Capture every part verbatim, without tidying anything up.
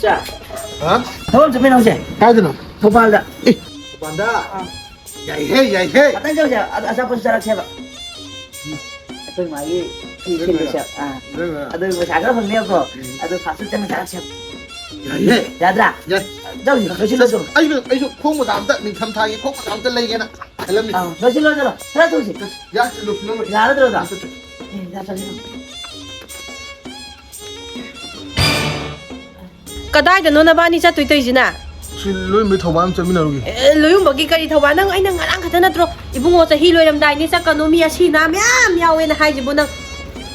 ꯆꯥ꯫ ꯍꯥ? ꯊꯕꯛ ꯑꯃ ꯆꯠꯃꯤꯟꯅꯧꯁꯦ꯫ ꯀꯥꯏꯗꯅꯣ? ꯊꯧꯕꯥꯜꯗ꯫ ꯃꯄꯥꯟꯗ? ꯌꯥꯏꯍꯦ, ꯌꯥꯏꯍꯦ꯫ ꯉꯥꯛꯇꯪ ꯆꯧꯁꯦ꯫ ꯑ-, ꯑꯆꯥꯄꯣꯠꯁꯨ ꯆꯥꯔꯛꯁꯦꯕ꯫ ꯑꯩꯈꯣꯏ ꯃꯥꯒꯤ ꯐꯤ ꯊꯤꯟꯕꯁꯦ꯫ ꯑꯥ꯫ ꯑꯗꯨ ꯄꯩꯁꯥ ꯈꯔ ꯐꯪꯅꯦꯕꯀꯣ꯫ ꯑꯗꯨ ꯐꯥꯁ ꯐꯨꯗ ꯆꯪꯉ ꯆꯥꯔꯛꯁꯦꯕ꯫ ꯌꯥꯏꯍꯦ꯫ ꯌꯥꯗ꯭ꯔꯥ? ꯌꯥꯏ꯫ ꯆꯧꯁꯤ, ꯂꯣꯏꯁꯤꯜꯂꯁꯤ꯫ ꯑꯩꯁꯨ, ꯑꯩꯁꯨ ꯈꯣꯡ ꯃꯣꯖꯥ ꯑꯝꯇ, ꯅꯤꯡꯊꯝꯊꯥꯒꯤ ꯈꯣꯡ ꯃꯣꯖꯥ ꯑꯝꯇ ꯂꯩꯒꯦꯅ ꯈꯜꯂꯝꯃꯤ꯫ ꯑꯥ, ꯂꯣꯏꯁꯤꯜꯂꯣ, ꯂꯣꯏꯁꯤꯜꯂꯣ꯫ ꯈꯔ ꯊꯨꯁꯤ꯫ ꯌꯥꯁꯤ ꯂꯣꯏꯁꯤꯜꯂꯝꯃꯣꯏ꯫ ꯌꯥꯔꯗ꯭ꯔꯣ ꯑꯗꯣ? ꯑꯦ, ꯌꯥ ꯆꯠꯁꯤꯜꯂꯣ꯫ ꯀꯗꯥꯏꯗꯅꯣ ꯅꯕꯥꯅꯤ ꯆꯠꯇꯣꯏ ꯇꯧꯏꯁꯤꯅ? ꯁꯤ ꯂꯣꯏꯔꯝꯕꯩ ꯊꯧꯕꯥꯜ ꯑꯃ ꯆꯠꯃꯤꯟꯅꯔꯨꯒꯦ꯫ ꯑꯦ, ꯂꯣꯏꯌꯨꯝꯕꯒꯤ ꯀꯔꯤ ꯊꯧꯕꯥꯜ? ꯅꯪ, ꯑꯩꯅ ꯉꯔꯥꯡ ꯈꯛꯇ ꯅꯠꯇ꯭ꯔꯣ ꯏꯕꯨꯡꯉꯣ ꯆꯍꯤ ꯂꯣꯏꯔꯝꯗꯥꯏꯅꯤ, ꯆꯠꯀꯅꯨ, ꯃꯤ ꯑꯁꯤ ꯅꯥ ꯃꯌꯥꯝ ꯌꯥꯎꯋꯦꯅ ꯍꯥꯏꯁꯤꯕꯨ ꯅꯪ?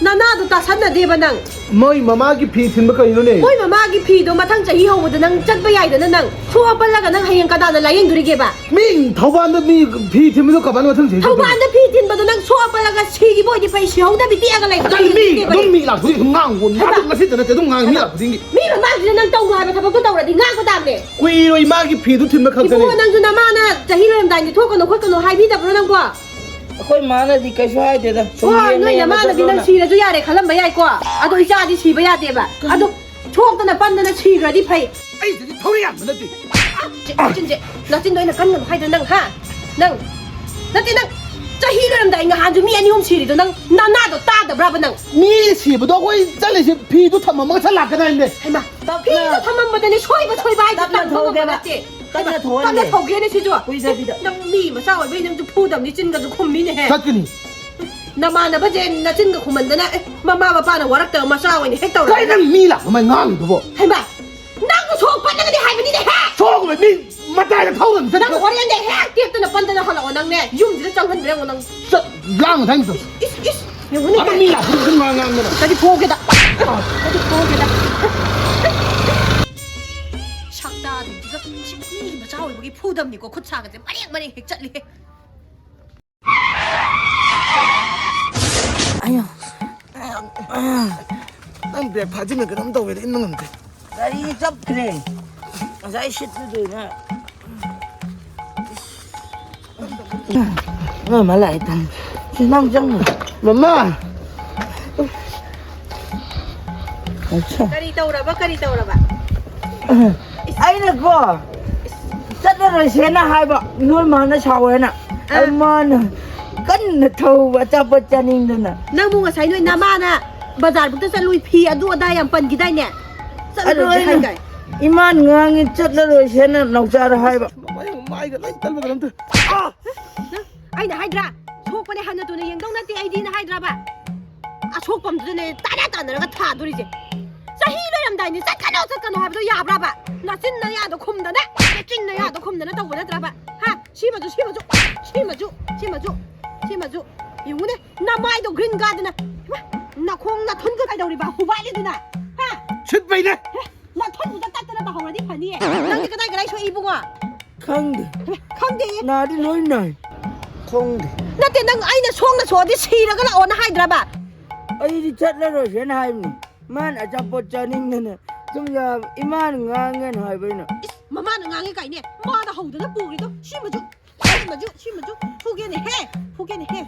ꯅꯅꯥꯗꯣ ꯇꯥꯁꯟꯅꯗꯦꯕ ꯅꯪ꯫ ꯃꯣꯏ ꯃꯃꯥꯒꯤ ꯐꯤ ꯊꯤꯟꯕ ꯀꯩꯅꯣꯅꯦ? ꯃꯣꯏ ꯃꯃꯥꯒꯤ ꯐꯤꯗꯣ ꯃꯊꯪ ꯆꯍꯤ ꯍꯧꯕꯗ ꯅꯪ ꯆꯠꯄ ꯌꯥꯏꯗꯅ ꯅꯪ꯫ ꯁꯣꯛꯑ ꯄꯜꯂꯒ ꯅꯪ ꯍꯌꯦꯡ ꯀꯅꯥꯅ ꯂꯥꯏꯌꯦꯡꯗꯣꯔꯤꯒꯦꯕ? ꯃꯤ ꯊꯧꯕꯥꯜꯗ ꯃꯤ ꯐꯤ ꯊꯤꯟꯕꯗꯣ ꯀꯃꯥꯏꯅ ꯃꯊꯪ ꯆꯍꯤ ꯆꯠꯇꯣꯏꯅꯣ? ꯊꯧꯕꯥꯜꯗ ꯐꯤ ꯊꯤꯟꯕꯗꯣ ꯅꯪ ꯁꯣꯛꯑ ꯄꯜꯂꯒ ꯁꯤꯈꯤꯕ ꯑꯣꯏꯗꯤ ꯐꯩ, ꯁꯤꯍꯧꯗꯕꯤ ꯇꯦꯛꯑꯒ ꯂꯩꯕꯗꯣ ꯀꯔꯤ ꯃꯤ ꯌꯦꯡꯅꯤꯡꯗꯦꯕ ꯑꯗꯨꯝ ꯑꯩ꯫ ꯃꯤ ꯂꯥꯛꯄꯗꯤ ꯑꯗꯨꯝ ꯉꯥꯡꯉꯨ꯫ ꯍꯩꯃꯥ꯫ ꯑꯗꯨꯝ ꯉꯁꯤꯗ ꯅꯠꯇꯦ, ꯑꯗꯨꯝ ꯉꯥꯡꯉꯤ ꯃꯤ ꯂꯥꯛꯄꯗꯤꯡꯒꯤ꯫ ꯃꯤ ꯃꯃꯥꯡꯁꯤꯗ ꯅꯪ ꯇꯧꯅꯨ ꯍꯥꯏꯕ ꯊꯕꯛꯇꯣ ꯇꯧꯔꯗꯤ ꯉꯥꯡꯕ ꯇꯥꯕꯅꯦ꯫ ꯀꯨꯏꯔꯣꯏ ꯃꯥꯒꯤ ꯐꯤꯗꯨ ꯊꯤꯟꯕ ꯈꯛꯇꯅꯦ꯫ ꯏꯕꯨꯡꯉꯣ, ꯅꯪꯁꯨ ꯅꯃꯥꯅ ꯆꯍꯤ ꯂꯣꯏꯔꯝꯗꯥꯏꯗꯤ ꯊꯣꯛꯀꯅꯨ ꯈꯣꯠꯀꯅꯨ ꯍꯥꯏꯕꯤꯗꯕ꯭ꯔꯣ ꯅꯪꯕꯣ? ꯑꯩꯈꯣꯏ ꯃꯥꯅꯗꯤ ꯀꯩꯁꯨ ꯍꯥꯏꯗꯦꯗ꯫ ꯁꯨꯝ ꯍꯣꯏ, ꯌꯦꯡꯅ ꯅꯣꯏ ꯌꯦꯡꯅ ꯅꯃꯥꯅꯗꯤ ꯅꯪ ꯆꯠꯂꯣꯅ꯫ ꯁꯤꯔꯁꯨ ꯌꯥꯔꯦ ꯈꯜꯂꯝꯕ ꯌꯥꯏꯀꯣ, ꯑꯗꯣ ꯏꯆꯥꯗꯤ ꯁꯤꯕ ꯌꯥꯗꯦꯕ꯫ ꯑꯗꯣ ꯁꯣꯛꯇꯅ ꯄꯟꯗꯅ ꯁꯤꯈ꯭ꯔꯗꯤ ꯐꯩ꯫ ꯑꯩꯁꯤꯗꯤ ꯊꯧꯔꯤ ꯌꯥꯟꯕ ꯅꯠꯇꯦ꯫ ꯆꯤꯟ-, ꯅꯆꯤꯟꯗꯣ ꯑꯩꯅ ꯀꯟꯒꯅꯨ ꯍꯥꯏꯗꯅ ꯅꯪ, ꯍꯥ? ꯅꯪ, ꯅꯠꯇꯦ, ꯅꯪ ꯆꯍꯤ ꯂꯣꯏꯔꯝꯗꯥꯏ ꯅꯍꯥꯟꯁꯨ ꯃꯤ ꯑꯅꯤ ꯑꯍꯨꯝ ꯁꯤꯔꯤꯗꯣ ꯅꯪ ꯅꯅꯥꯗꯣ ꯇꯥꯗꯕ꯭ꯔꯕ ꯅꯪ? ꯃꯤ ꯁꯤꯕꯗꯣ ꯑꯩꯈꯣꯏ ꯆꯠꯂꯤꯁꯦ ꯐꯤꯗꯨ ꯊꯝꯃꯝꯃꯒ ꯆꯠ ꯂꯥꯛꯀꯗꯥꯏꯅꯦ꯫ ꯍꯩꯃꯥ, ꯐꯤꯗꯣ ꯊꯝꯃꯝꯕꯗꯅꯦ ꯁꯣꯏꯕ ꯁꯣꯏꯕ ꯍꯥꯏꯁꯦ ꯇꯞꯅ ꯇꯝꯕ ꯉꯝꯕ ꯊꯧꯒꯦꯕ꯫ ꯅꯠꯇꯦ꯫ ꯇꯞꯅ ꯊꯧꯍꯟꯒꯦ꯫ ꯇꯞꯅ ꯊꯧꯒꯦꯅꯦ ꯁꯤꯁꯨ꯫ ꯀꯨꯏꯗꯕꯤꯗ꯫ ꯅꯪ ꯃꯤ ꯃꯆꯥ ꯑꯣꯏꯕꯩ ꯅꯪꯁꯨ ꯐꯨꯗꯕꯅꯤ, ꯆꯤꯟꯒꯁꯨ ꯈꯨꯝꯃꯤꯅꯦꯍꯦ꯫ ꯆꯠꯀꯅꯤ꯫ ꯅꯃꯥꯟꯅꯕꯁꯦ ꯅꯆꯤꯟꯒ ꯈꯨꯝꯃꯟꯗꯅ, ꯑꯦ, ꯃꯃꯥ ꯃꯄꯥꯅ ꯋꯥꯔꯛꯇꯕ ꯃꯆꯥ ꯑꯣꯏꯅ ꯍꯦꯛ ꯇꯧꯔꯦ꯫ ꯀꯩ ꯅꯪ ꯃꯤ ꯂꯥꯛꯄ ꯃꯥꯏ ꯉꯥꯡꯉꯤꯗꯨꯕꯣ? ꯍꯩꯃꯥ, ꯅꯪꯁꯨ ꯁꯣꯛ ꯄꯟꯅꯒꯅꯤ ꯍꯥꯏꯕꯅꯤꯅꯦꯍꯦ꯫ ꯁꯣꯛꯂꯣꯏ ꯃꯤ ꯃꯇꯥꯏꯗ ꯊꯧꯔꯒ ꯅꯪ ꯆꯠꯄ꯫ ꯍꯣꯔꯦꯟꯗꯤ ꯍꯦꯛ ꯇꯦꯛꯇꯅ ꯄꯟꯗꯅ ꯍꯜꯂꯛꯑꯣ ꯅꯪꯅꯦ꯫ ꯌꯨꯝꯁꯤꯗ ꯆꯪꯍꯟꯗ꯭ꯔꯦ ꯑꯃꯨꯛ ꯅꯪ꯫ ꯆꯠ ꯂꯥꯡ ꯊꯥꯏ ꯃꯇꯝ꯫ ꯏꯁ, ꯏꯁ, ꯌꯦꯡꯉꯨꯅꯦ꯫ ꯑꯗꯨ ꯃꯤ ꯂꯥꯛꯄꯗꯨ ꯁꯨꯝ ꯉꯥꯡ ꯉꯥꯡꯗꯅ꯫ ꯀꯔꯤ ꯐꯨꯒꯦꯗ? ꯀꯔꯤ ꯐꯨꯒꯦꯗ? ꯁꯛꯇꯥꯗꯨꯗꯤꯒ ꯁꯤ ꯃꯤ ꯃꯆꯥ ꯑꯣꯏꯕꯒꯤ ꯐꯨꯗꯕꯅꯤꯀꯣ, ꯈꯨꯠ ꯁꯥꯒꯁꯦ ꯃꯔꯦꯡ ꯃꯔꯦꯡ ꯍꯦꯛ ꯆꯠꯂꯤꯍꯦ꯫ ꯑꯌꯥ꯫ ꯅꯪ ꯕ꯭ꯔꯦꯛ ꯐꯥꯖꯤꯟꯅ ꯀꯩꯅꯣꯝ ꯇꯧꯋꯦꯗ, ꯏꯟꯕ ꯉꯝꯗꯦ꯫ ꯒꯥꯔꯤ ꯆꯞꯈ꯭ꯔꯦ꯫ ꯉꯁꯥꯏ ꯁꯤꯠꯇꯨꯗꯨꯅ꯫ ꯅꯣꯏ ꯃꯥ ꯂꯥꯛꯑꯦ ꯇꯥꯏ꯫ ꯁꯤ ꯅꯪ ꯆꯪꯉꯣ꯫ ꯃꯃꯥ! ꯑꯠꯁꯥ꯫ ꯀꯔꯤ ꯇꯧꯔꯕ? ꯀꯔꯤ ꯇꯧꯔꯕ? ꯑꯩꯅꯀꯣ ꯆꯠꯂꯔꯣꯏꯁꯦꯅ ꯍꯥꯏꯕ, ꯅꯣꯏ ꯃꯥꯅ ꯁꯥꯎꯋꯦꯅ꯫ ꯑꯥ꯫ ꯑꯩ ꯃꯥꯅ ꯀꯟꯅ ꯊꯧꯕ ꯑꯆꯥꯄꯣꯠ ꯆꯥꯅꯤꯡꯗꯅ꯫ ꯅꯪꯕꯨ ꯉꯁꯥꯏ ꯅꯣꯏ ꯅꯃꯥꯅ ꯕꯖꯥꯔꯕꯨꯛꯇ ꯆꯠꯂꯨꯏ, ꯐꯤ ꯑꯗꯨ ꯑꯗꯥ ꯌꯥꯝ ꯄꯟꯈꯤꯗꯥꯏꯅꯦ? ꯑꯗꯣ ꯆꯠꯂꯔꯣꯏꯁꯦ ꯑꯩꯅ ꯍꯥꯏꯗꯥꯏ? ꯏꯃꯥꯅ ꯉꯥꯡꯉꯤ ꯆꯠꯂꯔꯣꯏꯁꯦꯅ ꯅꯥꯎꯆꯥꯗ ꯍꯥꯏꯕ꯫ ꯃꯃꯥꯏ, ꯃꯃꯥꯏꯒ ꯂꯣꯏ ꯇꯜꯂꯒ ꯑꯝꯇ꯫ ꯑꯥ! ꯅꯪ, ꯑꯩꯅ ꯍꯥꯏꯗ꯭ꯔꯥ? ꯁꯣꯛꯄꯅꯦ, ꯍꯟꯅ ꯇꯨꯅ ꯌꯦꯡꯗꯧ ꯅꯠꯇꯦ ꯑꯩꯗꯤꯅ ꯍꯥꯏꯗ꯭ꯔꯕ? ꯑꯁꯣꯛꯄꯝꯗꯨꯗꯅꯦ ꯇꯥꯟꯅ ꯇꯥꯟꯅꯔꯒ ꯊꯥꯗꯣꯔꯤꯁꯦ꯫ ꯆꯍꯤ ꯂꯣꯏꯔꯝꯗꯥꯏꯅꯦ, ꯆꯠꯀꯅꯣ ꯆꯠꯀꯅꯣ ꯍꯥꯏꯕꯗꯣ ꯌꯥꯕ꯭ꯔꯕ? ꯅꯆꯤꯟ ꯅꯌꯥꯗꯣ ꯈꯨꯝꯗꯅ, ꯅꯆꯤꯟ ꯅꯌꯥꯗꯣ ꯈꯨꯝꯗꯅ ꯇꯧꯕ ꯅꯠꯇ꯭ꯔꯕ? ꯍꯥ? ꯁꯤꯃꯁꯨ, ꯁꯤꯃꯁꯨ, ꯁꯤꯃꯁꯨ, ꯁꯤꯃꯁꯨ, ꯁꯤꯃꯁꯨ꯫ ꯌꯦꯡꯉꯨꯅꯦ, ꯅꯃꯥꯏꯗꯣ ꯒ꯭ꯔꯤꯟ ꯀꯥꯗꯅ꯫ ꯏꯃꯥ, ꯅꯈꯣꯡ ꯅꯊꯨꯟꯗꯣ ꯀꯩꯗꯧꯔꯤꯕ? ꯍꯨꯕꯥꯠꯂꯤꯗꯨꯅ? ꯍꯥ? ꯁꯤꯠꯄꯩꯅꯦ꯫ ꯍꯦ, ꯅꯊꯨꯟꯗꯨꯗ ꯇꯠꯇꯅ ꯇꯧꯍꯧꯔꯗꯤ ꯐꯅꯤꯌꯦ꯫ ꯅꯪꯗꯤ ꯀꯗꯥꯏ ꯀꯗꯥꯏ ꯁꯣꯛꯏ ꯏꯕꯨꯡꯉꯣ? ꯈꯪꯗꯦ꯫ ꯈꯪꯗꯦꯌꯦ꯫ ꯅꯥꯗꯤ ꯂꯣꯏ ꯅꯥꯏ꯫ ꯈꯪꯗꯦ꯫ ꯅꯠꯇꯦ, ꯅꯪ ꯑꯩꯅ ꯁꯣꯛꯅ ꯁꯣꯛꯑꯗꯤ ꯁꯤꯔꯒ ꯂꯥꯛꯑꯣꯅ ꯍꯥꯏꯗ꯭ꯔꯕ? ꯑꯩꯗꯤ ꯆꯠꯂꯔꯣꯏꯁꯦꯅ ꯍꯥꯏꯕꯅꯤ꯫ ꯃꯥꯅ ꯑꯆꯥꯄꯣꯠ ꯆꯥꯅꯤꯡꯗꯅ ꯁꯨꯝ ꯌꯥ-, ꯏꯃꯥꯅ ꯉꯥꯡꯉꯦꯅ ꯍꯥꯏꯕ ꯑꯩꯅ꯫ ꯏꯁ, ꯃꯃꯥꯅ ꯉꯥꯡꯉꯦ ꯀꯥꯏꯅꯦ꯫ ꯃꯥꯅ ꯍꯧꯗꯅ ꯄꯨꯈ꯭ꯔꯤꯗꯣ ꯁꯤꯃꯁꯨ꯫ ꯁꯤꯃꯁꯨ, ꯁꯤꯃꯁꯨ ꯐꯨꯒꯦꯅꯦꯍꯦ, ꯐꯨꯒꯦꯅꯦꯍꯦ꯫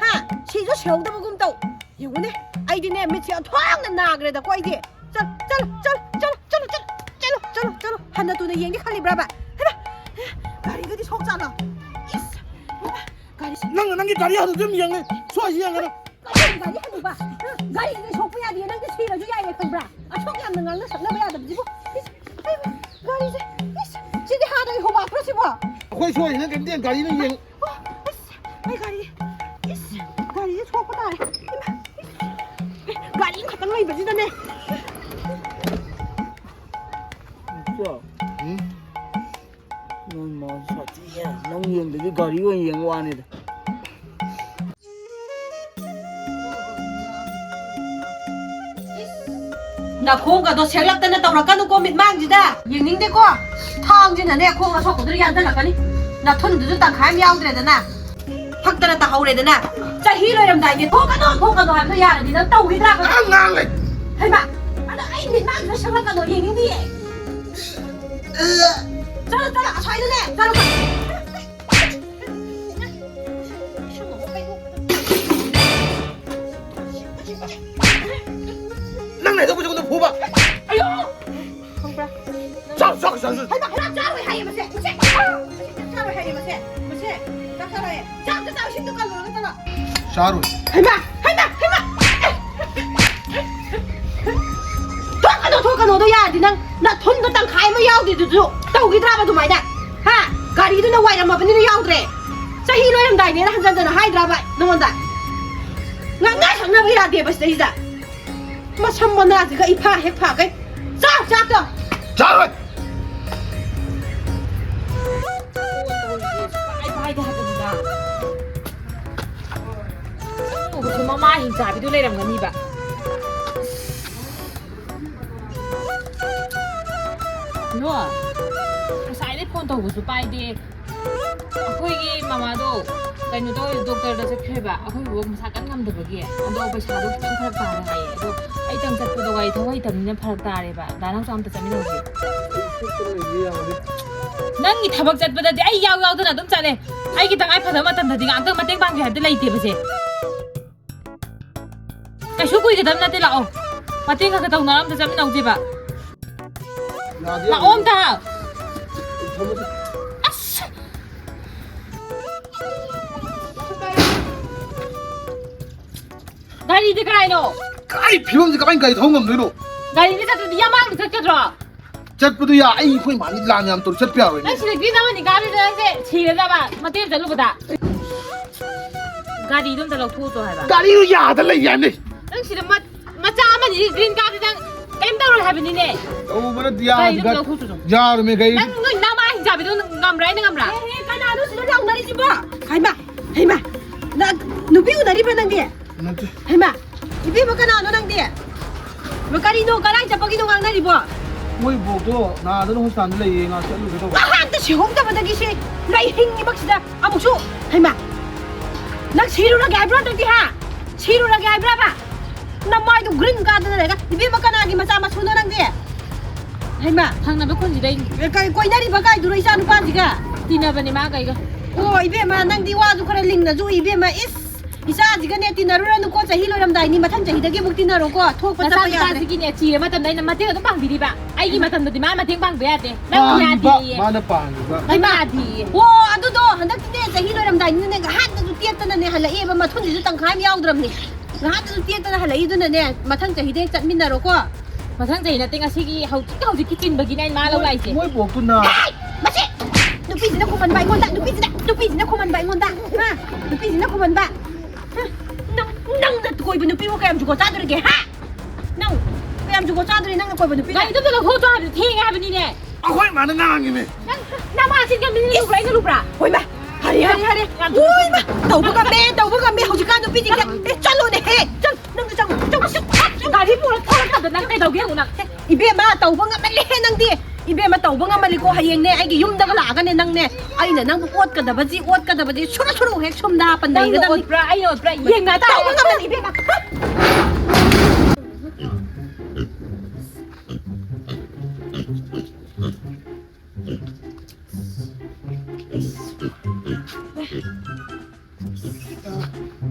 ꯍꯥ? ꯁꯤꯁꯨ ꯁꯤꯍꯧꯗꯕꯒꯨꯝ ꯇꯧ꯫ ꯌꯦꯡꯉꯨꯅꯦ, ꯑꯩꯗꯤꯅꯦ, ꯃꯤꯠꯁꯦ ꯑꯣꯟꯊꯣꯛꯅ ꯅꯥꯈ꯭ꯔꯦꯗꯀꯣ ꯑꯩꯗꯤ꯫ ꯆꯠ-, ꯆꯠꯂꯣ, ꯆꯠꯂꯣ, ꯆꯠꯂꯣ꯫ ꯍꯟꯅ ꯇꯨꯅ ꯌꯦꯡꯒꯦ ꯈꯜꯂꯤꯕ꯭ꯔꯕ? ꯍꯩꯃꯥ! ꯒꯥꯔꯤꯒꯗꯤ ꯁꯣꯛꯆꯥꯠꯂꯣ? ꯏꯁ! ꯒꯥꯔꯤ ꯁꯤ- ꯅꯪꯅ ꯅꯪꯒꯤ ꯒꯥꯔꯤ ꯍꯟꯅ ꯑꯗꯨꯝ ꯌꯦꯡꯉꯦ꯫ ꯁ꯭ꯋꯥꯏꯁꯤ ꯌꯦꯡꯉꯦ ꯅꯪ꯫ ꯀꯔꯤ ꯒꯥꯔꯤ ꯍꯅꯨꯕ? ꯍꯥ? ꯒꯥꯔꯤꯁꯤꯗꯤ ꯁꯣꯛꯄ ꯌꯥꯗꯦ, ꯅꯪꯗꯤ ꯁꯤꯔꯁꯨ ꯌꯥꯏꯌꯦ, ꯈꯪꯕ꯭ꯔꯥ? ꯑꯁꯨꯛ ꯌꯥꯝꯅ ꯉꯥꯡꯅ ꯁꯛꯅꯕ ꯌꯥꯗꯕꯁꯤꯕꯨ꯫ ꯏꯁ, ꯑꯩ ꯒꯥꯔꯤꯁꯦ, ꯏꯁ, ꯁꯤꯗꯤ ꯍꯥꯟꯅꯒꯤ ꯍꯨꯕꯥꯛꯄ꯭ꯔꯣ ꯁꯤꯕꯣ? ꯑꯩꯈꯣꯏ ꯁꯣꯏꯁꯤꯅ ꯀꯩꯝꯇ ꯒꯥꯔꯤꯅ ꯌꯦꯡ- ꯑꯣ, ꯑꯁ, ꯑꯩ ꯒꯥꯔꯤ, ꯏꯁ, ꯒꯥꯔꯤꯁꯦ ꯁꯣꯛꯄ ꯇꯥꯔꯦ꯫ ꯏꯃꯥ, ꯏꯁ, ꯑꯦ, ꯒꯥꯔꯤ ꯑꯃꯈꯛꯇꯪ ꯂꯩꯕꯁꯤꯗꯅꯦ꯫ ꯏꯆꯥ, ꯎꯝ? ꯅꯪ ꯃꯥ ꯁꯥꯊꯤꯍꯦ꯫ ꯅꯪ ꯌꯦꯡꯗꯕꯤ ꯒꯥꯔꯤ ꯑꯣꯏꯅ ꯌꯦꯡꯕ ꯋꯥꯅꯤꯗ꯫ ꯅꯈꯣꯡꯒꯗꯣ ꯁꯦꯛꯂꯛꯇꯅ ꯇꯧꯔꯛꯀꯅꯨꯀꯣ ꯃꯤꯠꯃꯥꯡꯁꯤꯗ꯫ ꯌꯦꯡꯅꯤꯡꯗꯦꯀꯣ꯫ ꯊꯥꯡꯁꯤꯅꯅꯦ ꯈꯣꯡ ꯑꯁꯣꯛꯄꯗꯨꯗ ꯌꯥꯟꯁꯤꯜꯂꯛꯀꯅꯤ꯫ ꯅꯊꯨꯟꯗꯨꯁꯨ ꯇꯪꯈꯥꯏ ꯑꯃ ꯌꯥꯎꯗ꯭ꯔꯦꯗꯅ꯫ ꯐꯛꯇꯅ ꯇꯥꯍꯧꯔꯦꯗꯅ꯫ ꯆꯍꯤ ꯂꯣꯏꯔꯝꯗꯥꯏꯒꯤ ꯊꯣꯛꯀꯅꯨ, ꯊꯣꯛꯀꯅꯨ ꯍꯥꯏꯕꯗꯣ ꯌꯥꯔꯗꯤ ꯅꯪ ꯇꯧꯈꯤꯗ꯭ꯔꯥ? ꯌꯥꯝ ꯉꯥꯡꯉꯦ꯫ ꯍꯩꯃꯥ, ꯑꯗꯣ ꯑꯩ ꯃꯤꯠꯃꯥꯡꯁꯤꯗ ꯁꯦꯛꯂꯛꯀꯅꯣ, ꯌꯦꯡꯅꯤꯡꯗꯤꯌꯦ꯫ ꯆꯠꯂꯣ, ꯆꯠꯂꯣ, ꯑꯁ꯭ꯋꯥꯏꯗꯅꯦ, ꯆꯠꯂꯣ꯫ ꯅꯪꯅ ꯍꯦꯛꯇ ꯈꯨꯠꯁꯦ ꯈꯨꯠꯇ ꯐꯨꯕ꯫ ꯑꯌꯣ! ꯆꯥꯔꯣꯏ꯫ ꯍꯩꯃꯥ! ꯍꯩꯃꯥ! ꯍꯩꯃꯥ! ꯊꯣꯛꯀꯅꯣ, ꯊꯣꯛꯀꯅꯣꯗꯣ ꯌꯥꯔꯗꯤ ꯅꯪ ꯅꯊꯨꯟꯗꯣ ꯇꯪꯈꯥꯏ ꯑꯃ ꯌꯥꯎꯗ꯭ꯔꯤꯗꯨꯁꯨ ꯇꯧꯈꯤꯗ꯭ꯔꯕ ꯑꯗꯨꯃꯥꯏꯅ? ꯍꯥ? ꯒꯥꯔꯤꯗꯨꯅ ꯋꯥꯏꯔꯝꯃꯕꯅꯤꯅ ꯌꯥꯎꯗ꯭ꯔꯦ꯫ ꯆꯍꯤ ꯂꯣꯏꯔꯝꯗꯥꯏꯅꯦꯅ ꯍꯟꯖꯟ ꯍꯟꯖꯟꯅ ꯍꯥꯏꯗ꯭ꯔꯕ ꯅꯉꯣꯟꯗ? ꯉꯥꯡꯅ ꯁꯛꯅꯕ ꯌꯥꯗꯦꯕ ꯁꯤꯗꯩꯁꯤꯗ꯫ ꯃꯁꯝ ꯃꯅꯥꯁꯤꯒ ꯏꯐꯥ ꯍꯦꯛ ꯐꯥꯒꯩ꯫ ꯆꯥꯎ, ꯆꯥꯛꯇꯣ! ꯆꯥꯔꯣꯏ! ꯄꯥꯏ ꯄꯥꯏꯗꯦ ꯍꯥꯏꯕꯅꯤꯗ꯫ ꯎꯕꯁꯨ ꯃꯃꯥ ꯍꯤꯡꯆꯥꯕꯤꯗꯨ ꯂꯩꯔꯝꯒꯅꯤꯕ꯫ ꯍꯜꯂꯣ? ꯉꯁꯥꯏꯗꯩ ꯐꯣꯟ ꯇꯧꯕꯁꯨ ꯄꯥꯏꯗꯦ꯫ ꯑꯩꯈꯣꯏꯒꯤ ꯃꯃꯥꯗꯣ ꯀꯩꯅꯣ ꯇꯧꯋꯦ, ꯗꯣꯛꯇꯔꯗ ꯆꯠꯈ꯭ꯔꯦꯕ, ꯑꯩꯈꯣꯏ ꯕꯣꯛ ꯃꯁꯥ ꯀꯟ ꯉꯝꯗꯕꯒꯤ꯫ ꯑꯗꯣ ꯄꯩꯁꯥꯗꯣ ꯈꯤꯇꯪ ꯐꯔꯛ ꯇꯥꯔꯦ ꯍꯥꯏꯌꯦ꯫ ꯑꯗꯣ ꯑꯩꯇꯪ ꯆꯠꯄꯗꯣ ꯒꯥꯔꯤ ꯊꯧ ꯍꯩꯇꯕꯅꯤꯅ ꯐꯔꯛ ꯇꯥꯔꯦꯕ꯫ ꯗꯥ ꯅꯥꯎꯆꯥ ꯑꯝꯇ ꯆꯠꯃꯤꯟꯅꯧꯁꯦ꯫ ꯅꯪꯒꯤ ꯊꯕꯛ ꯆꯠꯄꯗꯗꯤ ꯑꯩ ꯌꯥꯎ ꯌꯥꯎꯗꯅ ꯑꯗꯨꯝ ꯆꯠꯂꯦ꯫ ꯑꯩꯒꯤ ꯇꯉꯥꯏ ꯐꯗꯕ ꯃꯇꯝꯗꯗꯤ ꯉꯥꯛꯇꯪ ꯃꯇꯦꯡ ꯄꯥꯡꯒꯦ ꯍꯥꯏꯕꯗꯤ ꯂꯩꯇꯦꯕꯁꯦ꯫ ꯀꯩꯁꯨ ꯀꯨꯏꯒꯗꯕ ꯅꯠꯇꯦ, ꯂꯥꯛꯑꯣ꯫ ꯃꯇꯦꯡ ꯈꯔ ꯈꯔ ꯇꯧꯅꯔ ꯑꯝꯇ ꯆꯠꯃꯤꯟꯅꯧꯁꯦꯕ꯫ ꯌꯥꯗꯦ, ꯂꯥꯛꯑꯣ ꯌꯥꯗꯦ꯫ ꯑꯝꯇ꯫ ꯊꯝꯃꯁꯤ꯫ ꯑꯁ! ꯒꯥꯔꯤꯗꯤ ꯀꯥꯏꯅꯣ? ꯀꯥꯏ ꯐꯤꯕꯝꯁꯦ ꯀꯃꯥꯏꯅ ꯒꯥꯔꯤ ꯊꯧ ꯉꯝꯗꯣꯏꯅꯣ? ꯒꯥꯔꯤꯗꯤ ꯆꯠꯇ꯭ꯔꯗꯤ ꯌꯥꯝ ꯃꯥꯡꯅ ꯆꯠꯀꯗ꯭ꯔꯣ? ꯆꯠꯄꯗꯣ ꯌꯥ-, ꯑꯩ ꯑꯩꯈꯣꯏ ꯏꯃꯥꯟꯅꯕꯤ ꯂꯥꯟ ꯌꯥꯝ ꯇꯧꯔ ꯆꯠꯄ ꯌꯥꯔꯣꯏꯅꯦ꯫ ꯅꯪ ꯁꯤꯗ ꯒ꯭ꯔꯤꯟ ꯑꯃꯅꯤ ꯀꯥꯕꯤꯗ ꯅꯪꯁꯦ ꯁꯤꯔꯗꯕ ꯃꯇꯦꯛ ꯑꯃ ꯆꯠꯂꯨꯕꯗ꯫ ꯒꯥꯔꯤꯗꯣ ꯑꯝꯇ ꯂꯧꯊꯣꯛꯎꯆꯣ ꯍꯥꯏꯕ꯫ ꯒꯥꯔꯤꯗꯣ ꯌꯥꯗ ꯂꯩ ꯍꯥꯏꯕꯅꯤ꯫ ꯅꯪ ꯁꯤꯗ ꯃ-, ꯃꯆꯥ ꯑꯃꯅꯤ ꯒ꯭ꯔꯤꯟ ꯀꯥꯕꯤꯗ ꯅꯪ ꯀꯩꯝ ꯇꯧꯔꯣꯏ ꯍꯥꯏꯕꯅꯤꯅꯦ꯫ ꯇꯧꯕ ꯅꯠꯇꯦ, ꯌꯥꯔꯣꯏ, ꯒꯥꯔꯤꯗꯣ ꯑꯝꯇ ꯒꯥꯔꯤ-, ꯂꯧꯊꯣꯛꯎꯆꯣ꯫ ꯌꯥꯔꯣꯏꯃꯦ, ꯒꯥꯔꯤ꯫ ꯅꯪ ꯅꯣꯏ ꯅꯃꯥ ꯍꯤꯡꯆꯥꯕꯤꯗꯣ ꯉꯝꯕ꯭ꯔꯥ, ꯑꯩꯅ ꯉꯝꯕ꯭ꯔꯥ? ꯑꯦ, ꯑꯦ, ꯀꯅꯥꯅꯣ ꯁꯤꯗ ꯂꯥꯎꯅꯔꯤꯁꯤꯕꯣ? ꯍꯩꯃꯥ, ꯍꯩꯃꯥ, ꯅ-, ꯅꯨꯄꯤ ꯎꯅꯔꯤꯕ꯭ꯔꯥ ꯅꯪꯗꯤ? ꯅꯠꯇꯦ꯫ ꯍꯩꯃꯥ, ꯏꯕꯦꯝꯃ, ꯀꯅꯥꯅꯣ ꯅꯪꯗꯤ? ꯀꯔꯤꯅꯣ, ꯀꯗꯥꯏ ꯆꯠꯄꯒꯤꯅꯣ ꯉꯥꯡꯅꯔꯤꯕꯣ? ꯃꯣꯏ ꯕꯣꯛꯇꯣ ꯅꯥꯗꯅ ꯍꯣꯁꯄꯤꯇꯥꯜꯗ ꯂꯩꯌꯦ, ꯉꯥ ꯆꯠꯂꯨꯒꯦ ꯇꯧꯕ꯫ ꯑꯍꯥꯟꯕ ꯁꯤꯍꯧꯗꯕꯗꯒꯤ ꯁꯤ ꯂꯩ ꯍꯤꯡꯉꯤꯃꯛꯁꯤꯗ ꯑꯃꯨꯛꯁꯨ, ꯍꯩꯃꯥ, ꯅꯪ ꯁꯤꯔꯨꯔꯒꯦ ꯍꯥꯏꯕ꯭ꯔꯣ ꯍꯟꯗꯛꯇꯤ, ꯍꯥ? ꯁꯤꯔꯨꯔꯒꯦ ꯍꯥꯏꯕ꯭ꯔꯕ? ꯅꯃꯥꯏꯗꯨ ꯒ꯭ꯔꯤꯟ ꯀꯥꯗꯅ ꯂꯩꯔꯒ, ꯏꯕꯦꯝꯃ, ꯀꯅꯥꯒꯤ ꯃꯆꯥ ꯃꯁꯨꯅꯣ ꯅꯪꯗꯤ? ꯍꯩꯃꯥ, ꯊꯪꯅꯕ ꯈꯨꯟꯁꯤꯗꯩꯅꯤ꯫ ꯀꯩ ꯀꯣꯏꯅꯔꯤꯕ ꯀꯥꯏꯗꯨꯔꯣ ꯏꯆꯥ ꯅꯨꯄꯥꯁꯤꯒ? ꯇꯤꯟꯅꯕꯅꯦ ꯃꯥꯒ ꯑꯩꯒ꯫ ꯑꯣ, ꯏꯕꯦꯝꯃ, ꯅꯪꯗꯤ ꯋꯥꯁꯨ ꯈꯔ ꯂꯤꯡꯅꯁꯨ, ꯏꯕꯦꯝꯃ, ꯏꯁ! ꯏꯆꯥꯁꯤꯒꯅꯦ ꯇꯤꯟꯅꯔꯨꯔꯅꯨꯀꯣ, ꯆꯍꯤ ꯂꯣꯏꯔꯝꯗꯥꯏꯅꯤ, ꯃꯊꯪ ꯆꯍꯤꯗꯒꯤ ꯑꯃꯨꯛ ꯇꯤꯟꯅꯔꯣꯀꯣ, ꯊꯣꯛꯄ ꯆꯠꯄ ꯌꯥꯗ꯭ꯔꯦ꯫ ꯅꯆꯥꯅꯨꯄꯥꯁꯤꯒꯤꯅꯦ ꯆꯤꯔ ꯃꯇꯝꯗ ꯑꯩꯅ ꯃꯇꯦꯡ ꯑꯗꯨꯝ ꯄꯥꯡꯕꯤꯔꯤꯕ, ꯑꯩꯒꯤ ꯃꯇꯝꯗꯗꯤ ꯃꯥ ꯃꯇꯦꯡ ꯄꯥꯡꯕ ꯌꯥꯗꯦ꯫ ꯅꯪ ꯄꯥꯡꯉꯤꯕ, ꯌꯥꯗꯦꯌꯦ꯫ ꯃꯥꯅ ꯄꯥꯡꯉꯤꯕ꯫ ꯅꯪ ꯌꯥꯗꯦꯌꯦ꯫ ꯑꯣ, ꯑꯗꯨꯗꯣ ꯍꯟꯗꯛꯇꯤꯅꯦ ꯆꯍꯤ ꯂꯣꯏꯔꯝꯗꯥꯏꯅꯤꯅꯅꯦ ꯉꯥꯏꯍꯥꯛꯇꯁꯨ ꯇꯦꯛꯇꯅꯅꯦ ꯍꯜꯂꯛꯑꯦꯕ, ꯃꯊꯨꯟꯁꯤꯁꯨ ꯇꯪꯈꯥꯏ ꯑꯃ ꯌꯥꯎꯗ꯭ꯔꯕꯅꯦ꯫ ꯉꯥꯏꯍꯥꯛꯇꯁꯨ ꯇꯦꯛꯇꯅ ꯍꯜꯂꯛꯏꯗꯨꯅꯅꯦ ꯃꯊꯪ ꯆꯍꯤꯗ ꯍꯦꯛ ꯆꯠꯃꯤꯟꯅꯔꯣꯀꯣ꯫ ꯃꯊꯪ ꯆꯍꯤ ꯅꯠꯇꯦ, ꯉꯁꯤꯒꯤ ꯍꯧꯖꯤꯛ ꯍꯧꯖꯤꯛꯀꯤ ꯇꯤꯟꯕꯒꯤꯅꯦ ꯑꯩꯅ ꯃꯥ ꯂꯧ ꯂꯥꯛꯏꯁꯦ꯫ ꯃꯣꯏ ꯕꯣꯛꯇꯨꯅ꯫ ꯍꯦ! ꯃꯁꯤ! ꯅꯨꯄꯤꯁꯤꯅ ꯈꯨꯝꯍꯟꯕ ꯑꯩꯉꯣꯟꯗ, ꯅꯨꯄꯤꯁꯤꯅ, ꯅꯨꯄꯤꯁꯤꯅ ꯈꯨꯝꯍꯟꯕ ꯑꯩꯉꯣꯟꯗ꯫ ꯍꯥ? ꯅꯨꯄꯤꯁꯤꯅ ꯈꯨꯝꯍꯟꯕ꯫ ꯍꯥ? ꯅꯪ, ꯅꯪꯅ ꯀꯣꯏꯕ ꯅꯨꯄꯤꯕꯨ ꯀꯌꯥꯝ ꯖꯨꯒꯣꯠ ꯆꯥꯗꯣꯔꯤꯒꯦ? ꯍꯥ? ꯅꯪ ꯀꯌꯥꯝ ꯖꯨꯒꯣꯠ ꯆꯥꯗꯣꯔꯤ ꯅꯪꯅ ꯀꯣꯏꯕ ꯅꯨꯄꯤꯅ? ꯒꯥꯔꯤꯗꯣ ꯑꯝꯇ ꯂꯧꯊꯣꯛꯑꯣ ꯍꯥꯏꯕꯗꯤ ꯊꯦꯡꯉꯦ ꯍꯥꯏꯕꯅꯤꯅꯦ꯫ ꯑꯩꯈꯣꯏ ꯃꯥꯅ ꯉꯥꯡꯉꯤꯅꯦ꯫ ꯅꯪ ꯅꯃꯥꯁꯤꯡꯒ ꯃꯤꯅ ꯂꯨꯕ꯭ꯔꯥ, ꯑꯩꯅ ꯂꯨꯕ꯭ꯔꯥ? ꯍꯣꯏꯃ, ꯍꯔꯦ, ꯍꯔꯦ, ꯍꯔꯦ꯫ ꯌꯥꯝ ꯍꯣꯏꯃ, ꯇꯧꯕ ꯉꯝꯃꯦ, ꯇꯧꯕ ꯉꯝꯃꯦ ꯍꯧꯖꯤꯛꯀꯥꯟ ꯅꯨꯄꯤꯁꯤꯡꯁꯦ꯫ ꯑꯦ, ꯆꯠꯂꯣꯅꯦꯍꯦ, ꯆꯠ-, ꯅꯪꯁꯨ ꯆꯪꯉꯣ, ꯆꯪꯉꯣ, ꯆꯪꯉꯣ, ꯆꯪꯉꯣ꯫ ꯒꯥꯔꯤ ꯄꯨꯔ ꯊꯣꯛꯂꯛꯇꯕꯗ ꯅꯪ ꯀꯩꯗꯧꯒꯦ ꯌꯦꯡꯉꯨ ꯅꯪ꯫ ꯏꯕꯦꯝꯃ, ꯇꯧꯕ ꯉꯝꯃꯜꯂꯦꯍꯦ ꯅꯪꯗꯤ꯫ ꯏꯕꯦꯝꯃ, ꯇꯧꯕ ꯉꯝꯃꯜꯂꯤꯀꯣ, ꯍꯌꯦꯡꯅꯦ ꯑꯩꯒꯤ ꯌꯨꯝꯗꯒ ꯂꯥꯛꯑꯒꯅꯦ ꯅꯪꯅꯦ, ꯑꯩꯅ ꯅꯪꯕꯨ ꯑꯣꯠꯀꯗꯕꯁꯤ, ꯑꯣꯠꯀꯗꯕꯁꯤ ꯁꯨꯔꯨ ꯁꯨꯔꯨ ꯍꯦꯛ ꯁꯨꯝꯗ ꯅꯪꯅ ꯄꯟꯅꯩꯒꯗꯕꯅꯤ꯫ ꯑꯣꯠꯄ꯭ꯔꯥ, ꯑꯩꯅ ꯑꯣꯠꯄ꯭ꯔꯥ? ꯌꯦꯡꯅ ꯇꯥꯔꯦ꯫ ꯇꯧꯕ ꯉꯝꯃꯜꯂꯤ ꯏꯕꯦꯝꯃ꯫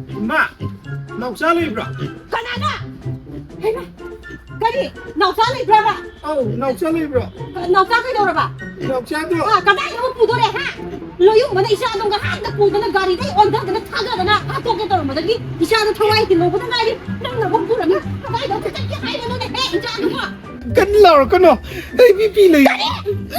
ꯏꯃꯥ, ꯅꯥꯎꯆꯥ ꯂꯩꯕ꯭ꯔꯥ? ꯀꯅꯥꯅ? ꯍꯩꯃꯥ, ꯀꯔꯤ? ꯅꯥꯎꯆꯥ ꯂꯩꯕ꯭ꯔꯕ? ꯑꯧ, ꯅꯥꯎꯆꯥ ꯂꯩꯕ꯭ꯔꯥ? ꯅꯥꯎꯆꯥ ꯀꯩꯗꯧꯔꯕ? ꯅꯥꯎꯆꯥꯗꯣ꯫ ꯑ, ꯀꯗꯥꯏꯗ ꯑꯃꯨꯛ ꯄꯨꯗꯣꯔꯦ, ꯍꯥ? ꯂꯣꯌꯨꯝꯕꯅ ꯏꯆꯥꯗꯣ ꯉꯍꯥꯟꯗ ꯄꯨꯗꯅ ꯒꯥꯔꯤꯗꯩ ꯑꯣꯟꯊꯗꯅ ꯊꯥꯗꯗꯅ ꯍꯥꯠꯇꯣꯛꯀꯦ ꯇꯧꯔꯝꯕꯗꯒꯤ ꯏꯆꯥꯗꯣ ꯊꯋꯥꯏ ꯍꯤꯡꯍꯧꯕꯗ ꯉꯥꯏꯔꯤ꯫ ꯅꯪꯅ ꯑꯃꯨꯛ ꯄꯨꯔꯒ ꯀꯗꯥꯏꯗ ꯑꯃꯨꯛ ꯆꯠꯀꯦ ꯍꯥꯏꯕꯅꯣꯅꯦ, ꯍꯦ, ꯏꯆꯥꯗꯨꯕꯣ? ꯀꯟꯅ ꯂꯥꯎꯔꯛꯀꯅꯣ, ꯑꯩ ꯕꯤ ꯄꯤ ꯂꯩ꯫ ꯀꯔꯤ?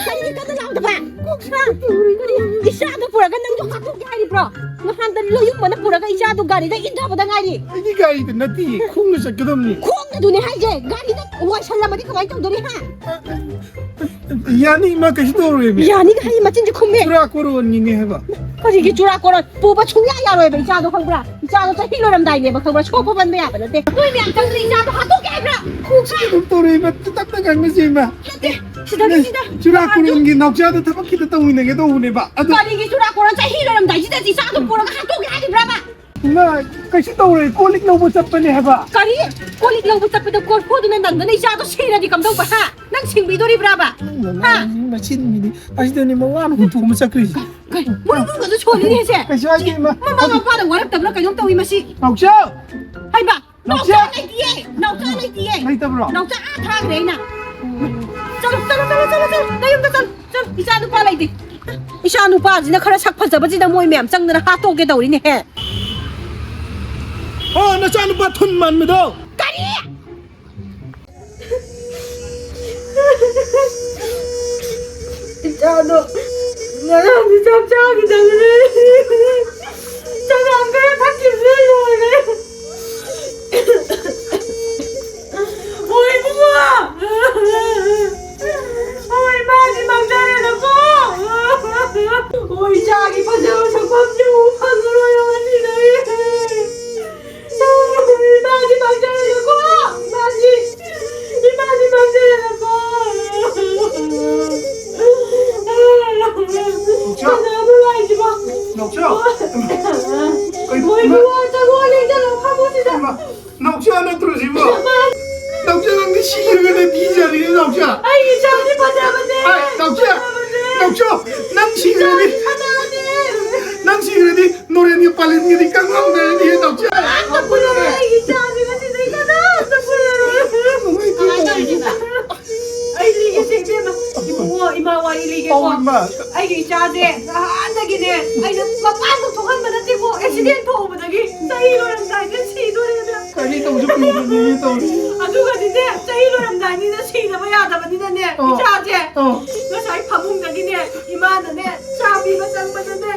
ꯀꯔꯤꯒꯤ ꯀꯟꯅ ꯂꯥꯎꯗꯕ? ꯀꯣꯛ ꯁꯥ ꯇꯧꯔꯦ꯫ ꯀꯔꯤ? ꯏꯆꯥꯗꯣ ꯄꯨꯔꯒ ꯅꯪꯁꯨ ꯍꯥꯠꯇꯣꯛꯀꯦ ꯍꯥꯏꯔꯤꯕ꯭ꯔꯣ? ꯅꯍꯥꯟꯗ ꯂꯣꯌꯨꯝꯕꯅ ꯄꯨꯔꯒ ꯏꯆꯥꯗꯣ ꯒꯥꯔꯤꯗ ꯏꯟꯊꯕꯗ ꯉꯥꯏꯔꯤ꯫ ꯑꯩꯗꯤ ꯒꯥꯔꯤꯗ ꯅꯠꯇꯤꯌꯦ, ꯈꯣꯡꯅ ꯆꯠꯀꯗꯕꯅꯤ꯫ ꯈꯣꯡꯅꯗꯨꯅꯦ ꯍꯥꯏꯁꯦ, ꯒꯥꯔꯤꯗ ꯋꯥꯏꯁꯜꯂꯝꯃꯗꯤ ꯀꯃꯥꯏꯅ ꯇꯧꯗꯣꯔꯤ, ꯍꯥ? ꯌꯥꯅꯤ, ꯏꯃꯥ, ꯀꯩꯁꯨ ꯇꯧꯔꯣꯏꯃꯤ꯫ ꯌꯥꯅꯤꯒ ꯍꯥꯏ ꯃꯆꯤꯟꯁꯦ ꯈꯨꯝꯃꯦ꯫ ꯆꯨꯔꯥ ꯀꯣꯔꯣꯟꯒꯤꯅꯦ ꯍꯥꯏꯕ꯫ ꯀꯔꯤꯒꯤ ꯆꯨꯔꯥ ꯀꯣꯔꯣꯟ? ꯄꯨꯕ ꯁꯨꯡꯌꯥ ꯌꯥꯔꯣꯏꯕ ꯏꯆꯥꯗꯣ, ꯈꯪꯕ꯭ꯔꯥ? ꯏꯆꯥꯗꯣ ꯆꯍꯤ ꯂꯣꯏꯔꯝꯗꯥꯏꯅꯦꯕ, ꯈꯪꯕ꯭ꯔꯥ? ꯁꯣꯛꯄ ꯄꯟꯕ ꯌꯥꯕ ꯅꯠꯇꯦ꯫ ꯅꯣꯏ ꯃꯌꯥꯝ ꯆꯪꯗꯅ ꯏꯆꯥꯗꯣ ꯍꯥꯠꯇꯣꯛꯀꯦ ꯍꯥꯏꯕ꯭ꯔꯥ? ꯈꯣꯡꯁꯦ ꯑꯗꯨꯝ ꯇꯧꯔꯛꯏꯕ, ꯇꯞꯅ ꯉꯥꯡꯅꯁꯦ, ꯏꯃꯥ꯫ ꯅꯠꯇꯦ, ꯁꯤꯗ, ꯁꯤꯗ꯫ ꯆꯨꯔꯥ ꯀꯣꯔꯣꯟꯒꯤ ꯅꯥꯎꯆꯥꯗ ꯊꯕꯛ ꯈꯤꯇ ꯇꯧꯃꯤꯟꯅꯒꯦ ꯇꯧꯕꯅꯦꯕ꯫ ꯑꯗꯣ ꯀꯔꯤꯒꯤ ꯆꯨꯔꯥ ꯀꯣꯔꯣꯟ? ꯆꯍꯤ ꯂꯣꯏꯔꯝꯗꯥꯏꯁꯤꯗ ꯏꯆꯥꯗꯣ ꯄꯨꯔꯒ ꯍꯥꯠꯇꯣꯛꯀꯦ ꯍꯥꯏꯔꯤꯕ꯭ꯔꯕ? ꯏꯃꯥ, ꯀꯩꯁꯨ ꯇꯧꯔꯣꯏ, ꯀꯣꯜ ꯂꯤꯛ ꯂꯧꯕ ꯆꯠꯄꯅꯦ ꯍꯥꯏꯕ꯫ ꯀꯔꯤ? ꯀꯣꯜ ꯂꯤꯛ ꯂꯧꯕ ꯆꯠꯄꯗ ꯀꯣꯔꯐꯨꯗꯨꯅ ꯅꯟꯗꯅ ꯏꯆꯥꯗꯣ ꯁꯤꯔꯗꯤ ꯀꯝꯗꯧꯕ, ꯍꯥ? ꯅꯪ ꯁꯤ ꯕꯤꯗꯣꯔꯤꯕ꯭ꯔꯥꯕ? ꯍꯥ? ꯃꯆꯤꯟꯒꯤꯗꯤ ꯑꯁꯤꯗꯅꯤ ꯃꯋꯥꯅ ꯍꯨꯟꯇꯣꯛꯑꯝꯃ ꯆꯠꯈ꯭ꯔꯤꯁꯦ꯫ ꯀꯩ? ꯃꯣꯏ ꯏꯃꯨꯡꯒꯁꯨ ꯁꯣꯜꯂꯤꯅꯦ ꯁꯦ꯫ ꯀꯩꯁꯨ ꯍꯥꯏꯗꯦ, ꯏꯃꯥ꯫ ꯃꯃꯥ ꯃꯄꯥꯅ ꯋꯥꯔꯛꯇꯕ꯭ꯔꯥ ꯀꯩꯅꯣꯝ ꯇꯧꯏ ꯃꯁꯤ꯫ ꯅꯥꯎꯆꯥ! ꯍꯩꯃꯥ! ꯅꯥꯎꯆꯥ! ꯅꯥꯎꯆꯥ ꯂꯩꯇꯤꯌꯦ! ꯅꯥꯎꯆꯥ ꯂꯩꯇꯤꯌꯦ! ꯂꯩꯇꯕ꯭ꯔꯣ? ꯅꯥꯎꯆꯥ ꯑꯥ ꯊꯥꯈ꯭ꯔꯦ ꯑꯩꯅ꯫ ꯆꯠꯂꯣ, ꯆꯠꯂꯣ, ꯆꯠꯂꯣ, ꯆꯠꯂꯣ, ꯆꯠꯂꯣ! ꯅꯌꯨꯝꯗ ꯆꯠꯂꯣ, ꯆꯠꯂꯣ! ꯏꯆꯥ ꯅꯨꯄꯥ ꯂꯩꯇꯦ꯫ ꯏꯆꯥ ꯅꯨꯄꯥꯁꯤꯅ ꯈꯔ ꯁꯛ ꯐꯖꯕꯁꯤꯗ ꯃꯣꯏ ꯃꯌꯥꯝ ꯆꯪꯗꯅ ꯍꯥꯠꯇꯣꯛꯀꯦ ꯇꯧꯔꯤꯅꯦꯍꯦ꯫ ꯑꯣ, ꯅꯆꯥ ꯅꯨꯄꯥ ꯊꯨꯟ ꯃꯥꯟꯕꯗꯣ? ꯀꯔꯤ? ꯏꯆꯥꯗꯣ ꯉꯔꯥꯡꯗꯤ ꯆꯥꯛ ꯆꯥꯈꯤꯗꯕꯅꯦ꯫ ꯆꯉꯥꯡ ꯈꯔ ꯊꯛꯈꯤꯕꯗ ꯂꯣꯏꯔꯦ꯫ ꯍꯣꯏ ꯏꯕꯨꯡꯉꯣ꯫ ꯍꯣꯏ ꯃꯥꯗꯤ ꯃꯥꯡꯖꯔꯦꯗꯀꯣ꯫ ꯍꯣꯏ ꯏꯆꯥꯒꯤ ꯐꯖꯕ ꯁꯛꯐꯝꯁꯦ ꯎꯕ ꯐꯪꯉꯔꯣꯏ ꯉꯁꯤꯗꯒꯤ꯫ ꯏꯃꯥꯗꯤ ꯃꯥꯡꯖꯔꯦꯗꯀꯣ! ꯏꯃꯥꯗꯤ! ꯏꯃꯥꯗꯤ ꯃꯥꯡꯖꯔꯦꯗꯀꯣ! ꯅꯥꯎꯆꯥ! ꯀꯅꯥꯅꯣ ꯂꯥꯛꯏꯁꯤꯕꯣ? ꯅꯥꯎꯆꯥ! ꯀꯩꯅꯣ? ꯃꯣꯏ ꯏꯃꯥ! ꯏꯕꯨꯡꯉꯣ, ꯆꯪꯉꯣ, ꯂꯦꯡꯖꯜꯂꯣ, ꯐꯝꯃꯣꯁꯤꯗ꯫ ꯏꯃꯥ! ꯅꯥꯎꯆꯥ ꯅꯠꯇ꯭ꯔꯣ ꯁꯤꯕꯣ? ꯏꯃꯥ! ꯅꯥꯎꯆꯥ, ꯅꯪꯗꯤ ꯁꯤꯔꯒꯅꯦ ꯄꯤꯖꯔꯤꯅꯦ, ꯅꯥꯎꯆꯥ! ꯑꯩꯒꯤ ꯏꯆꯥꯗꯤ ꯐꯖꯕꯅꯦ! ꯑꯥꯏ, ꯅꯥꯎꯆꯥ! ꯐꯖꯕꯅꯦ! ꯅꯥꯎꯆꯥ! ꯅꯪ ꯁꯤꯈ꯭ꯔꯗꯤ! ꯏꯆꯥꯗꯤ ꯐꯖꯕꯅꯦ! ꯅꯪ ꯁꯤꯈ꯭ꯔꯗꯤ ꯅꯣꯔꯦꯟꯒꯤ ꯄꯥꯂꯤꯟꯒꯤꯗꯤ ꯀꯪꯉꯝꯗ꯭ꯔꯅꯤ ꯍꯦ ꯅꯥꯎꯆꯥ꯫ ꯀꯅꯥꯝꯇ ꯄꯨꯜꯂꯔꯣꯏ ꯑꯩꯒꯤ ꯏꯆꯥꯁꯤꯡ ꯑꯁꯤꯗꯩ ꯀꯅꯥꯝꯇ ꯄꯨꯜꯂꯔꯣꯏ꯫ ꯀꯃꯥꯏꯅ ꯇꯧꯗꯣꯏꯅꯣ? ꯑꯩ ꯂꯤꯒꯦꯁꯦ ꯏꯕꯦꯝꯃ꯫ ꯏꯕꯨꯡꯉꯣ, ꯏꯃꯥ ꯋꯥꯔꯤ ꯂꯤꯒꯦꯀꯣ꯫ ꯑꯧ, ꯏꯃꯥ꯫ ꯑꯩꯒꯤ ꯏꯆꯥꯁꯦ ꯅꯍꯥꯟꯗꯒꯤꯅꯦ ꯑꯩꯅ ꯃꯄꯥꯟ ꯊꯣꯛꯍꯟꯕ ꯅꯠꯇꯦꯀꯣ꯫ ꯑꯦꯛꯁꯤꯗꯦꯟ ꯊꯣꯛꯎꯕꯗꯒꯤ ꯆꯍꯤ ꯂꯣꯏꯔꯝꯗꯥꯏꯗ ꯁꯤꯗꯣꯔꯦꯅ꯫ ꯀꯔꯤ ꯇꯧꯁꯨ ꯀꯨꯏꯗ꯭ꯔꯤꯕꯅꯤ ꯇꯧꯔꯤ꯫ ꯑꯗꯨꯒꯗꯤꯅꯦ ꯆꯍꯤ ꯂꯣꯏꯔꯝꯗꯥꯏꯅꯤꯅ ꯁꯤꯗꯕ ꯌꯥꯗꯕꯅꯤꯅꯅꯦ ꯑꯧ꯫ ꯏꯆꯥꯁꯦ ꯑꯧ꯫ ꯉꯁꯥꯏ ꯐꯃꯨꯡꯗꯒꯤꯅꯦ ꯏꯃꯥꯅꯅꯦ ꯆꯥ ꯄꯤꯕ ꯆꯪꯕꯗꯅꯦ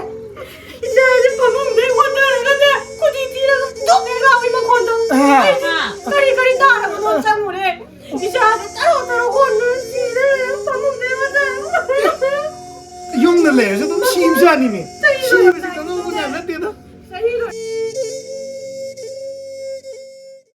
ꯏꯆꯥꯁꯦ ꯐꯃꯨꯡꯗꯩ ꯑꯣꯟꯊꯔꯒꯅꯦ ꯈꯨꯗꯤ ꯊꯤꯔꯒ ꯗꯨꯞ ꯍꯦꯛ ꯂꯥꯎꯏ ꯃꯈꯣꯟꯗꯣ꯫ ꯑꯥ꯫ ꯑꯩꯗꯤ ꯀꯔꯤ ꯀꯔꯤ ꯇꯥꯔꯕꯅꯣ ꯆꯪꯉꯨꯔꯦ꯫ ꯏꯆꯥꯁꯦ ꯇꯔꯣ ꯇꯔꯣ ꯑꯣꯟꯗꯅ ꯁꯤꯔ ꯂꯩꯔꯝ ꯐꯃꯨꯡꯗꯩ ꯑꯣꯟꯊꯔꯒ꯫ ꯌꯨꯝꯗ ꯂꯩꯔꯁꯨ ꯑꯗꯨꯝ ꯁꯤꯕꯖꯥꯠꯅꯤꯅꯦ꯫